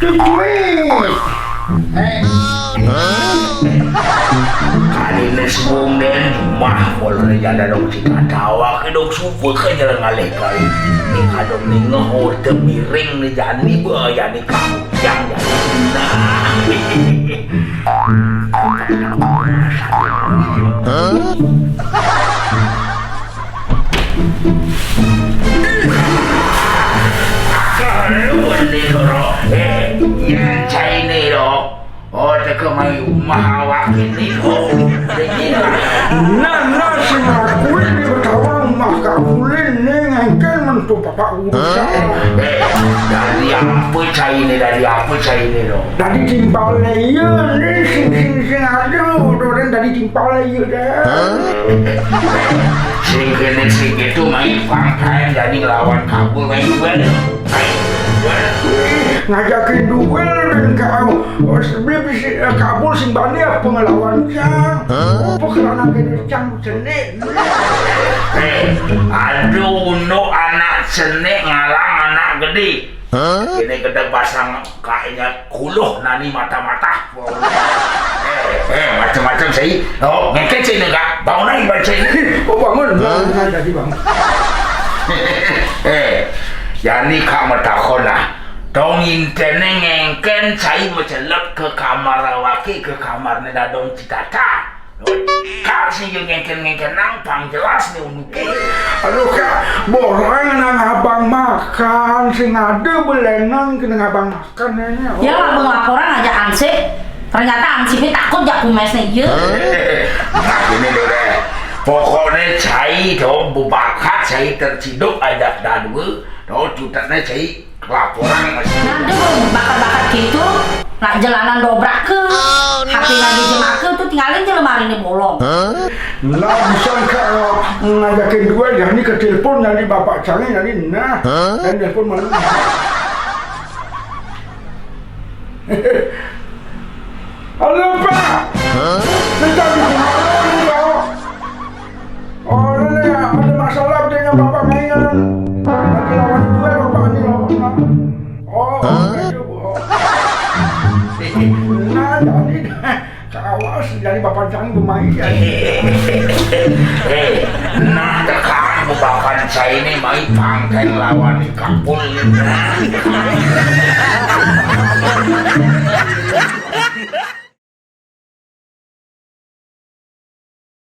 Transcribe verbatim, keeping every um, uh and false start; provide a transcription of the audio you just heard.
Tutuit. Eh. Kali ini sumbung dén, mah polone janda dong si katawa ke dong sumpah ke jalan ngalih kali. Ini kadong nih ngehor teu miring nih jani, bah, jani kamu yang jani. Nah. Hah? Kaluar nih, Doro. Eh, nyai cai nih, Doro. Oh, teka mai umah awak ini, Doro. Jadi lah. Nah, nah, si Markuin di Betawang mah kakulin nih, ngengken mentu bapak urusan. Eh, dari apa cai nih, dari apa cai nih, Doro? Dari timpal nih, iya nih, sing, sing, sing, aduh, Doro, dari timpal nih, iya dah. Sing kene sing itu main pangkain jadi lawan kabur main duel. Main duel. Ngajakin duel dan kau. Oh, sebelum bisi, eh, kabur sing bani apa ngelawan cang? Apa karena kena cang cenik? Eh, aduh, unduk anak cenik ngalang anak gede. Ini gede pasang kayaknya kuluh nani mata-mata. Eh, eh, macam-macam sih. Oh, ngengken sih enggak. Bangun lagi, bangun sih. Oh, bangun. Bangun, bangun, tadi bangun. Eh, jani kak matakon lah. Tong intene ngengken cai macelep ke kamar awake, ke kamarne dadong citata. Kak sing yo ngengken-ngengken nang pang jelas nih unuke. Aduh, Kak, borang nang abang makan, sing ada belenang kena abang makan ini. Ya lah, bang laporan aja ansip. Ternyata ansipnya takut jak kumes nih, ya. Nah, gini deh. Pokoknya cai dong, bebakat cai terciduk ajak dadua. Dong, cutetnya cai laporan masih. Nanti bang bakat-bakat gitu, nak jalanan dobrak ke. H P lagi jemake tuh tinggalin aja lemari ini bolong. Lah, bisa Kak, ngajakin dua, ya ini ke telepon, jadi bapak cari, jadi nah, dan telepon malu. Halo, Pak. Minta di rumah ini, Pak. Oh, ini ada masalah dengan bapak mainan. Lagi lawan dua bapak ini lawan. Oh, itu, Bu. Nah, jadi Kawas dari bapak cang lumayan. Eh, nah tekan bapak saya ini mai pangkeng lawan di kapul.